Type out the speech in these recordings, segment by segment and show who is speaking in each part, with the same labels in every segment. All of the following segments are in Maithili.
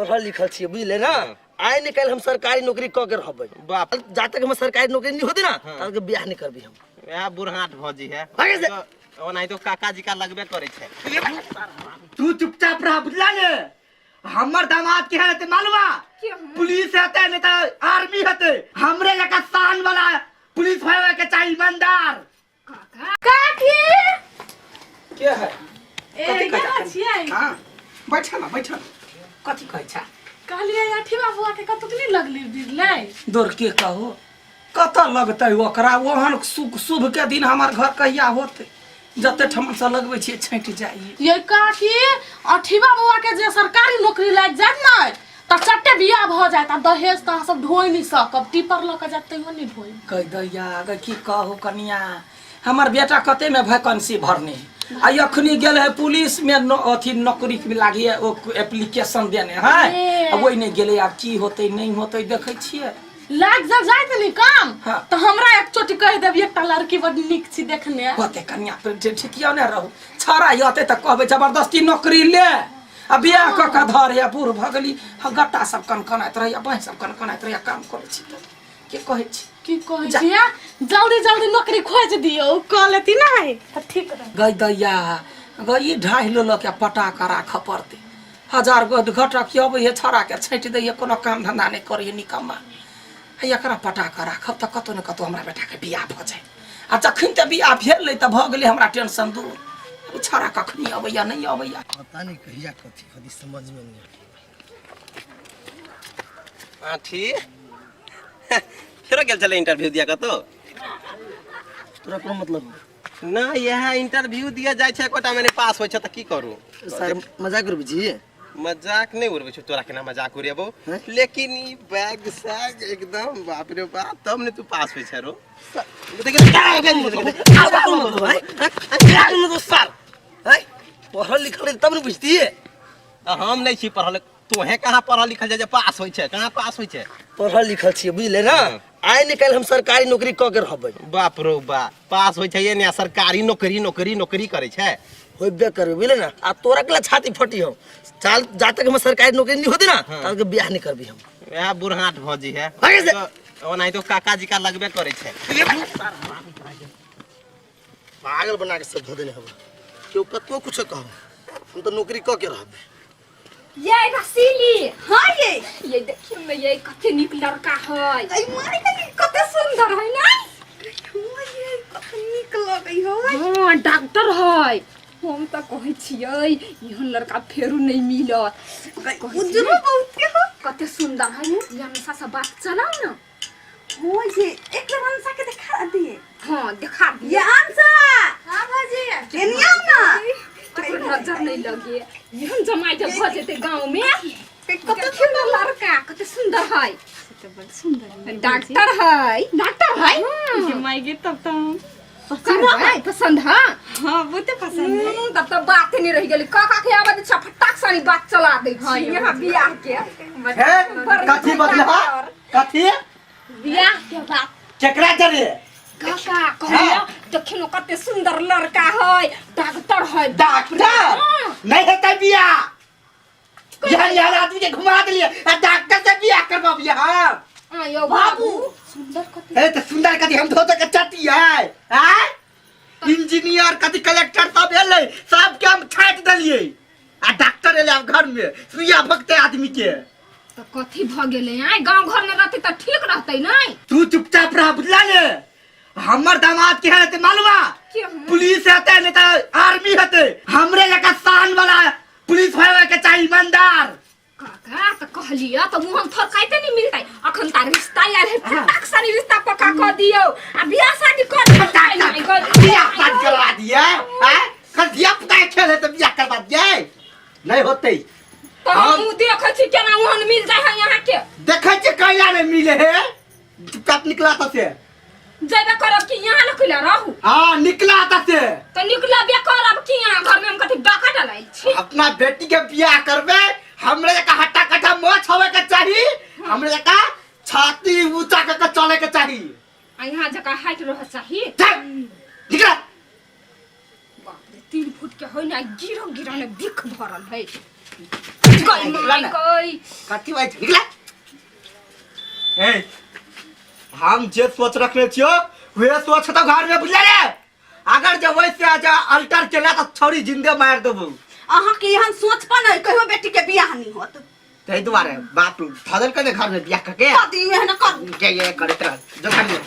Speaker 1: पढ़ल लिखल छियै बुझले ना। आइ ने काल्हि हम सरकारी नौकरी कऽ के रहबै।
Speaker 2: बाप।
Speaker 1: जा तक हम सरकारी नौकरी नहीं होती ना, तब तक बियाह नहीं करबी हम।
Speaker 2: वएह बुढ़ाट भौजी है।
Speaker 1: भागे से।
Speaker 2: ओनाहितो काका जी का लगबे करै छै।
Speaker 3: तू चुपचाप रह, बुझला ने? हमर दामाद के है ते मालूम, पुलिस हेतै नहीं तो आर्मी हेतै। हमरे जका शान वाला पुलिस होवे के चाहिए, ईमानदार।
Speaker 4: काकी।
Speaker 5: के है?
Speaker 4: ए।
Speaker 5: कथी कहै
Speaker 4: यहाँ
Speaker 5: छै?
Speaker 4: छियै।
Speaker 5: हाँ, बैठ ना, बैठ। कथी कहै छै?
Speaker 4: कहलियै अठीवा बुआ के कतुक नहीं लगली बिरलै।
Speaker 5: दौड़ के कहो कतऽ लगतै ओकरा? ओहन शुभ के दिन हमर घर कहिया होतै? जते ठमन से लगबै छियै, छँटि जाइए।
Speaker 4: ये काकी, अठीवा बुआ के जे सरकारी नौकरी लागि जायत ने, तऽ चट्टे बियाह भऽ जायत आ दहेज तऽ अहाँ सब ढोइ नहि सकब, टीपर लऽ कऽ जायत तैयो नहि ढोइ।
Speaker 5: कहि दैया गे, की कहू कनिया, हमर बेटा कते में वैकेंसी भरने आ अखनी गेल है पुलिस में, अथी नौकरी के लागी है, ओ एप्लीकेशन देने है।
Speaker 4: ए।
Speaker 5: आ ओहि नहीं गेलै। आब की होतै नहीं होतै, देखै छियै।
Speaker 4: लागि जब जायत नी काम,
Speaker 5: हाँ।
Speaker 4: तऽ हमरा एक चोटी कहि देब, एकटा लड़की बड नीक छी देखने।
Speaker 5: कते कनिया पर ठिकिया ने रहू, छड़ा अते तऽ कहबै जबरदस्ती नौकरी ले आ बियाह कऽ कऽ धर। या बूढ़ भऽ गेली, हँ, गट्टा सब कनकनाइत रहैया, बाँहि सब कनकनाइत रहैया, काम करै छी तऽ के कहै छी?
Speaker 4: की कहै
Speaker 5: जा।
Speaker 4: छियै, जल्दी जल्दी नौकरी खोजि दियौ, कऽ लेती नहि तऽ ठीक रहत।
Speaker 5: गै दैया गै, ई ढाहि लो के पटा कऽ राखऽ पड़तै। हजार गो घटक अबै है, छड़ाके छाँटि दैए, कोनो काम धन्धा नहि करैए निकम्मा। आ एकरा पटा कऽ राखब तऽ कतहु ने कतहु हमरा बेटाके बियाह भऽ जाय। आ जखन तऽ बियाह भेल तऽ भऽ गेलै हमरा टेंशन दूर। आब छड़ा कखनी अबैया नहि अबैया।
Speaker 1: पता नहीं कहिया कथी कथी समझ में नहीं आती।
Speaker 2: आठी फेरो गेल छलै इंटरव्यू दिया कतौ?
Speaker 1: तोरा कोनो मतलब
Speaker 2: ना, इएह इंटरव्यू दिया जाइ छै, एकोटा मे नहि पास होइ छै तऽ की करू?
Speaker 1: सर, मजाक करबै छी?
Speaker 2: मजाक नहि उड़बै छौ, तोरा केना मजाक उड़ेबौ?
Speaker 1: हैं?
Speaker 2: लेकिन ई बैग सैग एकदम, बाप रे बाप, तब ने तू पास होइ छै रो।
Speaker 1: सर, पढ़ल लिखल रही तब ने बुझतियै।
Speaker 2: हम नहि छी पढ़ल, तोहे कहाँ पढ़ल लिखल छै जे पास होइ छै? कहाँ पास होइ छै?
Speaker 1: पढ़ल लिखल छियै बुझले ना।
Speaker 2: हाँ।
Speaker 1: आइ ने काल्हि हम सरकारी नौकरी कऽ के रहबै।
Speaker 2: बाप रो बाप, पास होइ छै ये ने, सरकारी नौकरी नौकरी नौकरी करै छै।
Speaker 1: होबे करबै, बुझले ना? आ तोरा के छाती फटी हम चाल, जा तक हम सरकारी नौकरी नहीं होती ना, तब तक बियाह नहीं करबी हम।
Speaker 2: वएह बुढ़ाट भौजी है।
Speaker 1: भागे से।
Speaker 2: ओनाहितो काका जी का लगबे करै छै।
Speaker 1: पागल बना के सब धो देने हम। केओ कतबो कुछ कहो, हम तो नौकरी कऽ के रहबै।
Speaker 6: ये रसीली।
Speaker 7: हाँ ये।
Speaker 6: ये देखियो ने, ये कते नीक लड़का है।
Speaker 7: ऐ माय के,
Speaker 6: कते सुंदर है ना?
Speaker 7: हाँ ये, कते नीक लगै है।
Speaker 6: हाँ, डॉक्टर है। हम तऽ कहै छियै, एहन लड़का फेरू नहीं मिलत।
Speaker 7: उजरो बहुत के हो।
Speaker 6: कते सुंदर है ने। ये हमेशा से बात चलाओ ना।
Speaker 7: हो ये, एक बार अंशा के दिखा दिए।
Speaker 6: हाँ, दिखा दिए।
Speaker 7: ये अंशा।
Speaker 4: हाँ भौजी।
Speaker 7: एनी आओ ना।
Speaker 6: तोर नजर नहीं लगे। एहन जमाई जब भऽ जेतै गाँव में।
Speaker 7: कते
Speaker 6: सुंदर लड़का, कते सुंदर है।
Speaker 8: तो बड़ सुंदर है।
Speaker 6: डॉक्टर है, डॉक्टर है।
Speaker 8: माय गे, तब तो हम
Speaker 6: करबै पसंद है।
Speaker 8: हाँ, बहुते पसंद है।
Speaker 6: तब तो बात नहीं रह गेलै। काका के आवाज छै, फटाक सानी बात चला दै छी यहाँ बियाह के।
Speaker 3: हे, कथी बदला कथी?
Speaker 6: बियाह के बात।
Speaker 3: केकरा जरे?
Speaker 6: काका, कहलियो देखियो ने कते सुंदर लड़का है, डॉक्टर है।
Speaker 3: डॉक्टर?
Speaker 6: हाँ।
Speaker 3: नहीं हेतै बियाह। यहाँ यहाँ आदमी के घुमा देलिए आ डॉक्टर से बियाह करबबियै हम?
Speaker 6: आयो बाबू, सुंदर कते।
Speaker 3: ए तऽ सुंदर कथी, हम धो धो के चटियै आँय? इंजीनियर कथी, कलेक्टर सब एलै, सबके हम छाँटि देलियै आ डॉक्टर एलै आब घर में सुइया भोगते आदमी के।
Speaker 6: तऽ कथी भऽ गेलै? आय गाँव घर में रहतै तऽ ठीक रहतै नै?
Speaker 3: तू चुपचाप रह, बुझला ने? हमर दामाद के हेतै मालूम,
Speaker 6: के हम?
Speaker 3: पुलिस हेतै नहीं तो आर्मी हेतै। हमरे जका शान वाला पुलिस होवे के चाहिए, ईमानदार।
Speaker 6: काका, तऽ कहलियै तऽ मुँह थरकाइते नहीं मिलतै। अखन तार रिश्ता आयल है, फटाक सानी रिश्ता पक्का कऽ दियौ आ बियाह शादी कऽ दियौ।
Speaker 3: बियाह शादी करवा दिए हैं? कल धिया पुता के खेल है तो बियाह करवा दिए? नहीं होते।
Speaker 6: तऽ
Speaker 3: हम-
Speaker 6: हम देखै छी केना ओहन मिल जाइ है यहाँ के।
Speaker 3: देखै छियै कैला नहीं मिले है। चुपचाप निकला था से।
Speaker 6: जेबे करब कि यहाँ न रहू?
Speaker 3: हाँ, निकला था से।
Speaker 6: तऽ निकलबे करब कि यहाँ घर में हम कथी डाका डलाइल छी?
Speaker 3: अपना बेटी के बियाह करबे, हमरे जका हट्टा कट्टा मोछ होवे के चाही, हमरे जका छाती ऊंचा कर के चले के चाही।
Speaker 6: आ यहाँ जका हाइट रह चाही।
Speaker 3: चल निकला।
Speaker 6: बाप रे, 3 फुट के है ना, गिरो गिरो ने बिख भरल है। गई माई गई।
Speaker 3: कथी बात निकला। ए हम जे सोच रखने छियो वे सोच तो घर में बुझला रे। अगर जब वैसे आ जा अल्टर केला तो छौरी जिंदे मार देबू।
Speaker 7: अहाँ के एहन सोच पर नहीं कहियो बेटी के बियाह नहीं होत।
Speaker 3: ताहि दुआरे बाप धदल के घर में बियाह करके
Speaker 7: कर दी एहन कर
Speaker 3: के ये करैत रह जो घर में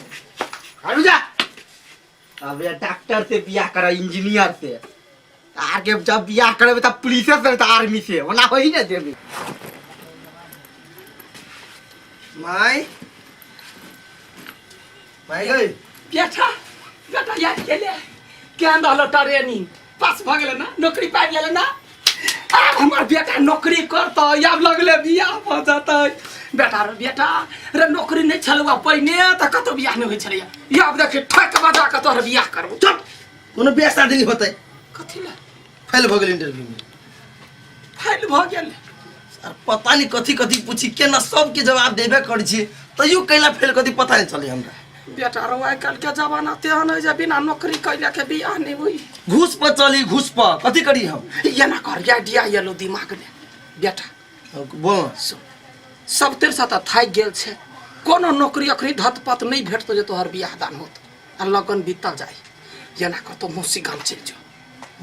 Speaker 3: घर जा। अब ये डॉक्टर से बियाह कर इंजीनियर से आगे जब बियाह करबे तब पुलिस से तो आर्मी से ओना होई ना देबे।
Speaker 1: माय माय गई
Speaker 5: बेटा बेटा याद केले केहन रहलो ट्रेनिंग पास भऽ गेलै ना नौकरी पाबि गेलै ना। आब हमर बेटा नौकरी करतै आब लगले बियाह भऽ जेतै। बेटा रे बेटा रे नौकरी नहि छलौ पहिने तऽ कतौ बियाह नहि होइ छलैया। आब देखी ठोकि बजा कऽ तोहर बियाह करबौ।
Speaker 1: चुप कोनो बियाह शादी नहि होतै।
Speaker 5: कथी लए?
Speaker 1: फेल भऽ गेल इंटरव्यू में।
Speaker 5: फेल भऽ गेल
Speaker 1: सर पता नहीं कथी कथी पूछी केना सबके जवाब देबे करै छी तैयो कैला फेल कथी पता नहीं चले हमरा।
Speaker 5: बेटा रो आइ काल्हि के जमाना तेहन है जे बिना नौकरी कैला के बियाह नहीं होई।
Speaker 1: घूस पर चली घूस पर कथी करी हम?
Speaker 5: एना कर आइडिया एलो दिमाग में बेटा।
Speaker 1: बोल न।
Speaker 5: सुन सब तेर से तऽ थाकि गेल छै कोनो नौकरी अखनी धत पत नहीं भेटतो जे तोहर बियाह दान होत आ लगन बीतल जाय। एना कर तो मौसी गाम चलि जो।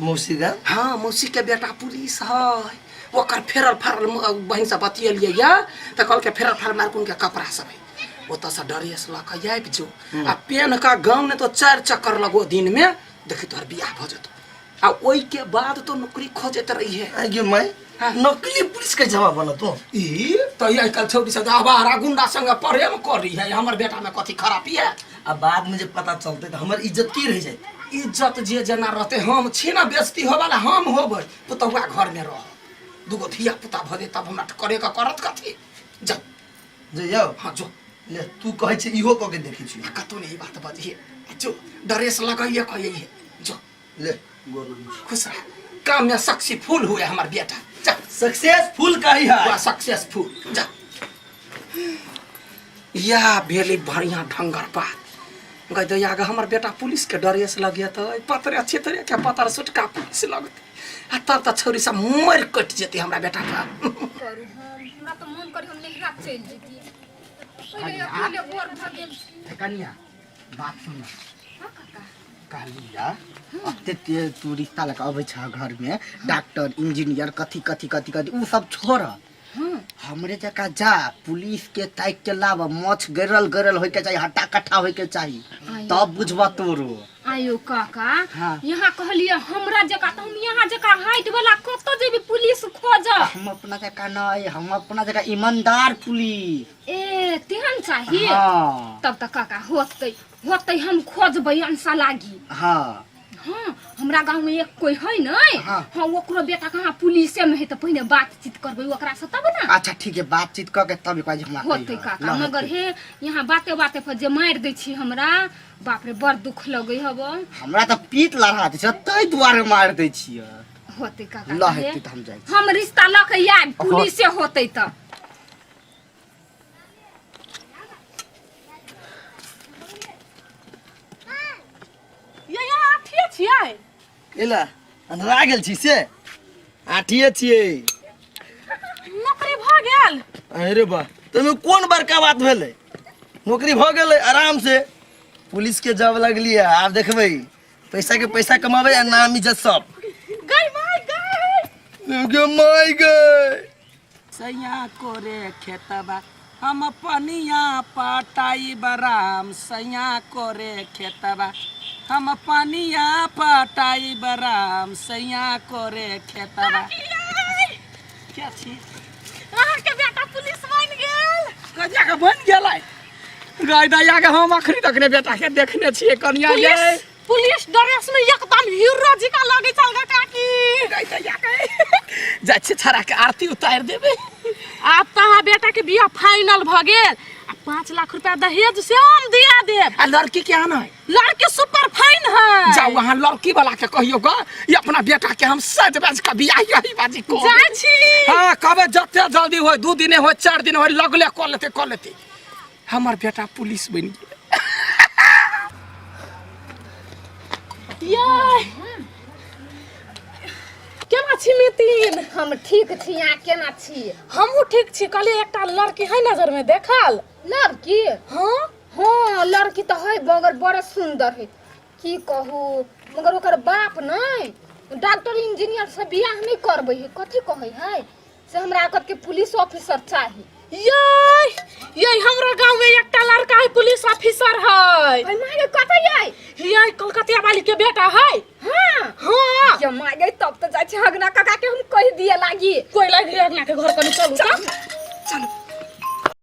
Speaker 1: मौसी गाम?
Speaker 5: हाँ मौसी के बेटा पुलिस है ओकर फेरल फारल बहिन से बतियलियै या तऽ कहलकै फेरल फारल मार के कपड़ा सब है ओतऽ से ड्रेस लऽ कऽ आबि जो आ पेन का गाँव ने तो 4 चक्कर लगो दिन में देखी तोहर बियाह भऽ जेतौ आ ओहि के बाद तो नौकरी खोजैत रही है।
Speaker 1: आगे माय
Speaker 5: हाँ।
Speaker 1: नकली पुलिस के जवाब बना तू।
Speaker 5: ई तो आइ काल्हि छौड़ी सब आवारा गुंडा संग प्रेम करी है हमर बेटा में कथी खराबी है।
Speaker 1: आ बाद में जब पता चलते तो हमर इज्जत की रह जाए?
Speaker 5: इज्जत जे जना रहते हम छी ना बेइज्जती होवाला हम होबै पुतहुआ घर में रह दूगो धिया पुता भऽ जेतै तब हमरा करे के करत कथी। जा
Speaker 1: जइयौ।
Speaker 5: हाँ जो
Speaker 1: ले तू कहै छी इहो कऽ के देखै छी।
Speaker 5: कतौ नहीं बात बजिहे जो ड्रेस लगैये कहैये जो
Speaker 1: ले गोर लगै छी।
Speaker 5: खुश रह काम में सक्सेसफुल हुए हमार बेटा। जा
Speaker 1: सक्सेसफुल कही है।
Speaker 5: हुआ सक्सेसफुल जा। या भेलै बढ़िया ढंगर बात गई दैया गे हमर बेटा पुलिस के ड्रेस लगेतै पतरे छितरे के पतर सुटका पुलिस लगतै आ तब तऽ छौरी सब मरि कटि जेतै हमरा बेटा के।
Speaker 6: करू हम हमरा तऽ मन करी हम नैहरा चलि जैती। पहिले अकेले बोर भऽ गेल छी।
Speaker 3: कनिया बात सुन।
Speaker 6: हाँ काका।
Speaker 3: कहलिया अते तू रिश्ता लऽ कऽ अबै छह घर में डॉक्टर इंजीनियर कथी कथी कथी कथी उ सब छोड़ हमरे जका जा पुलिस के ताकि के लाब मछ गरल गरल होय के चाही हट्टा कट्ठा होय के चाही तब बुझबा तोरो।
Speaker 6: आयो काका
Speaker 3: हाँ।
Speaker 6: यहाँ कहलिए हमरा जका तो हम यहाँ जका हाइट वाला कतऽ जेबी पुलिस खोज।
Speaker 3: हम अपना जका नहीं हम अपना जका ईमानदार पुलिस।
Speaker 6: ए तेहन चाही।
Speaker 3: हाँ।
Speaker 6: तब तऽ काका होतै होतै हम खोजबै अंसा लागी।
Speaker 3: हाँ।
Speaker 6: हाँ हमरा गांव में एक कोई है नहीं।
Speaker 3: हाँ।
Speaker 6: हाँ ओकरो बेटा कहाँ पुलिसे में है तो पहले बातचीत करबै ओकरा से तब ना।
Speaker 3: अच्छा ठीक है बातचीत कऽ के तब एक बार हमरा
Speaker 6: होतै
Speaker 3: कहिहऽ।
Speaker 6: काका
Speaker 3: ल
Speaker 6: मगर
Speaker 3: हेतै।
Speaker 6: हे यहाँ बाते बाते पर जे मारि दै छी हमरा बाप रे बड़ दुख लगै हब।
Speaker 3: हमरा तऽ पीत लड़ा दै छै ताहि दुआरे मारि दै छियै।
Speaker 6: होतै काका
Speaker 3: ल
Speaker 6: हे।
Speaker 3: हेतै तऽ हम जाइ छी।
Speaker 6: हम रिश्ता लऽ के आयब पुलिसे होतै तऽ।
Speaker 4: ये यहाँ आठिए छियै।
Speaker 1: एला अन्हरा गेल छी से आठिए छियै।
Speaker 4: नौकरी भऽ गेल।
Speaker 1: अरे बा तमे कोन बड़का बात भेलै नौकरी भऽ गेलै आराम से पुलिस के जॉब लगलियै आब देखबै पैसा के पैसा कमाबै आ नाम इज्जत सब।
Speaker 4: गई माय गई।
Speaker 1: गे माय गई।
Speaker 5: सैया कोरे खेतबा हम पनिया पटाई बराम सैया कोरे खेतबा हम पनिया पटाई बराम सैया कोरे खेतबा। क्या छी?
Speaker 4: अहाँ के बेटा पुलिस बनि गेल।
Speaker 5: कहिया के बनि गेलै? गाय दैया के हम अखनी तक ने बेटा के देखने छियै कनिया गे।
Speaker 4: पुलिस ड्रेस में एकदम हीरो जी का लगे चल गा काकी।
Speaker 5: गाय दैया के जाइ छियै छड़ा के आरती उतारि देबै।
Speaker 4: आब तऽ अहाँ बेटा के बियाह फाइनल भऽ गेल आ 5 लाख रुपया दहेज से हम दिया देब।
Speaker 5: आ लड़की के आना है?
Speaker 4: लड़की सुपर फाइन है।
Speaker 5: जाउ अहाँ लड़की वाला के कहियो ग ई अपना बेटा के हम सज बज के बियाह यही बाजी को
Speaker 4: जाइ छी।
Speaker 5: हाँ कहबै जते जल्दी होय 2 दिन होय 4 दिन होय लगले कऽ लेतै कऽ लेतै। हमर बेटा पुलिस बनि गेल।
Speaker 4: ये केना छी मितिन?
Speaker 6: हम ठीक छी, अहाँ केना छी?
Speaker 4: हमहूँ ठीक छी। कहलियै एकटा लड़की है नजर में देखल।
Speaker 6: लड़की?
Speaker 4: हाँ।
Speaker 6: हाँ, लड़की तऽ है मगर बड़ सुंदर है, की कहू, मगर ओकर बाप नहीं डॉक्टर इंजीनियर से बियाह नहीं करबै है। कथी कहै है से हमरा आकर के पुलिस ऑफिसर चाही।
Speaker 4: ये ये हमरा गांव में एकटा लड़का है, पुलिस ऑफिसर है।
Speaker 6: अरे माय गे, कतऽ यै?
Speaker 4: ये कलकतिया वाली के बेटा है।
Speaker 6: हाँ।
Speaker 4: हाँ।
Speaker 6: ये माय गे, तब तो जाइ छी हगना काका के हम कहि दिए लागी।
Speaker 4: कोई लागी हगना के घर कनी चलू।
Speaker 6: चल
Speaker 4: चलू।